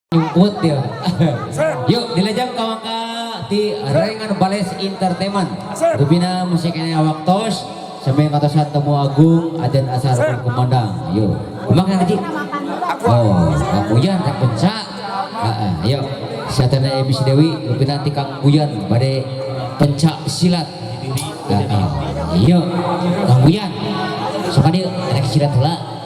Nyumput dia. Yuk dilajang ka di Rengan Bales Entertainment. Rupina musiknya waktos sampai katosan temu agung adan asar kumandang. Yuk. Kumaha ngaji? Oh, Kang Uyan rek pencak. Heeh, yuk. Satana MC Dewi rupina ti Kang Uyan bade pencak silat. Heeh. Yuk, Kang Uyan. Sok dieu rek silat heula.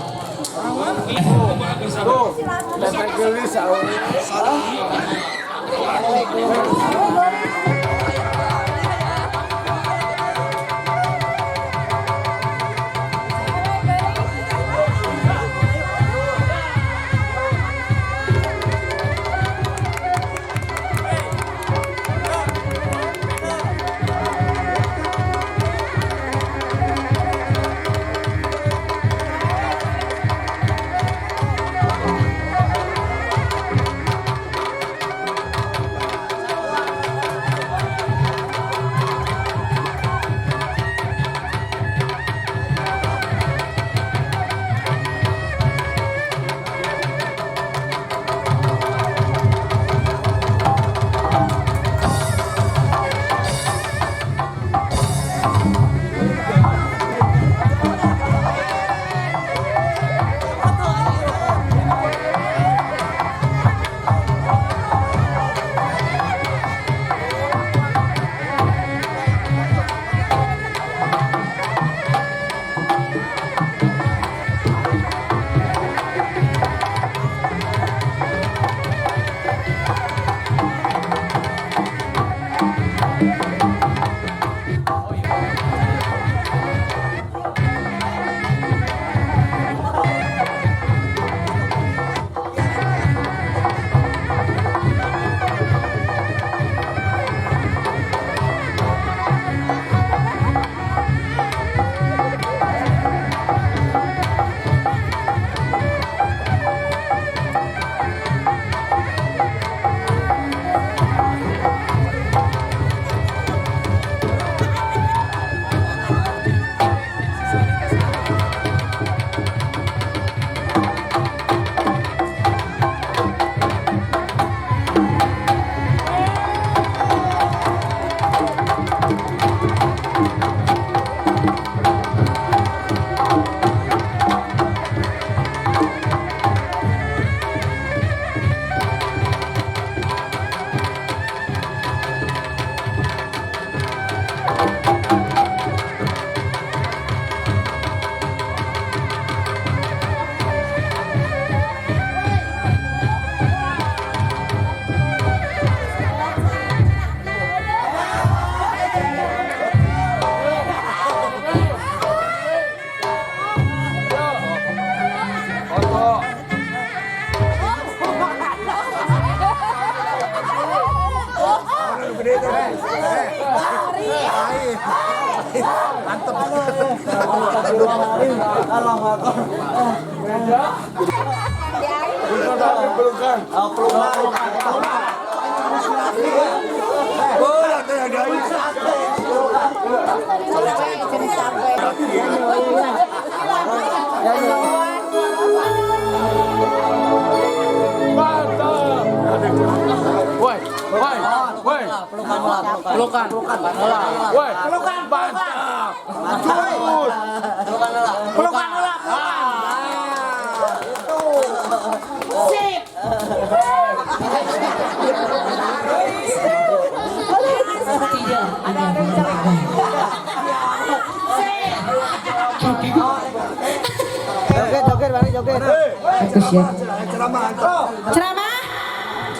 Ceramah.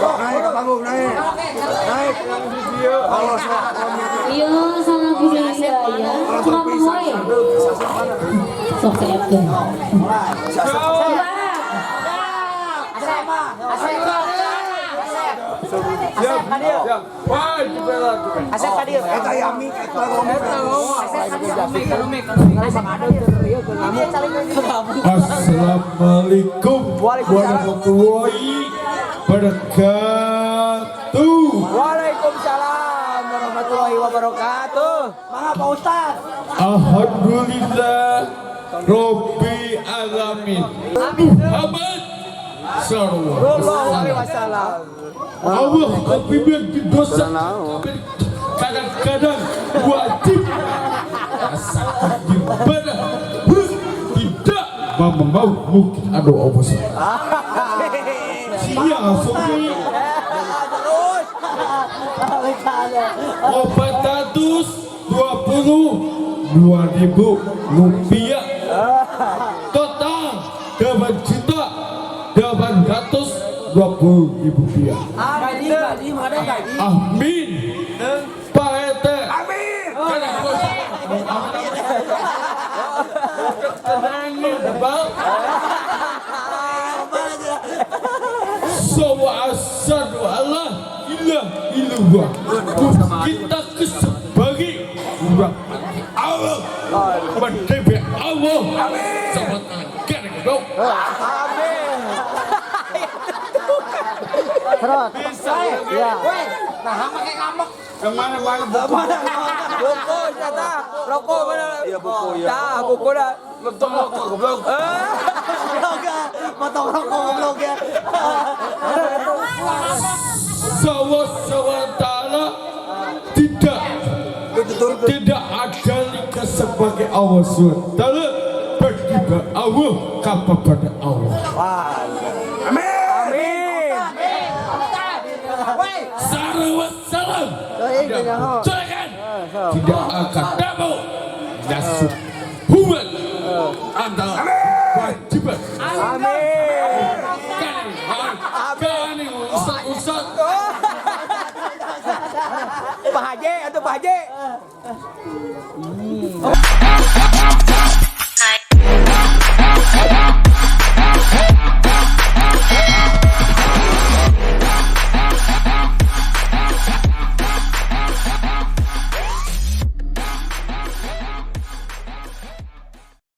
Naik ke panggung, naik. Naik. Iya, sama budaya ya. Ceramah wae. Sok seepkeun. Assalamualaikum warahmatullahi wabarakatuh. Waalaikumsalam warahmatullahi wabarakatuh. Mangga Pak Ustaz. Alhamdulillah Rabbi alamin. Muhammad Sallallahu alaihi wasallam. Allah kepimpin di dosa kadang-kadang wajib gimana tidak mau mungkin ada apa sih sia sobi 422.000 rupiah total 8.820.000 rupiah. Amin. Pak RT. Amin. Sawa asyhadu alla ilaha illallah. Kita sebagai orang Allah, mendebe Allah. Sama tangan goblok. Amin. Terus. Bisa. Ya. Nah, pakai ngamuk. Kemana-mana buku. Buku kata rokok mana? Iya, buku, iya. Tah, buku dah. Motong rokok goblok. Motong rokok goblok ya. Sawa sawa ta'ala tidak ada lika sebagai Allah SWT bagi Allah kepada Allah. Amin. Amin. Sarwa salam. Tidak tidak akan dapat nasib hubungan antara kewajiban. Amin. Kan usah-usah. Pak Haji atau Pak Haji?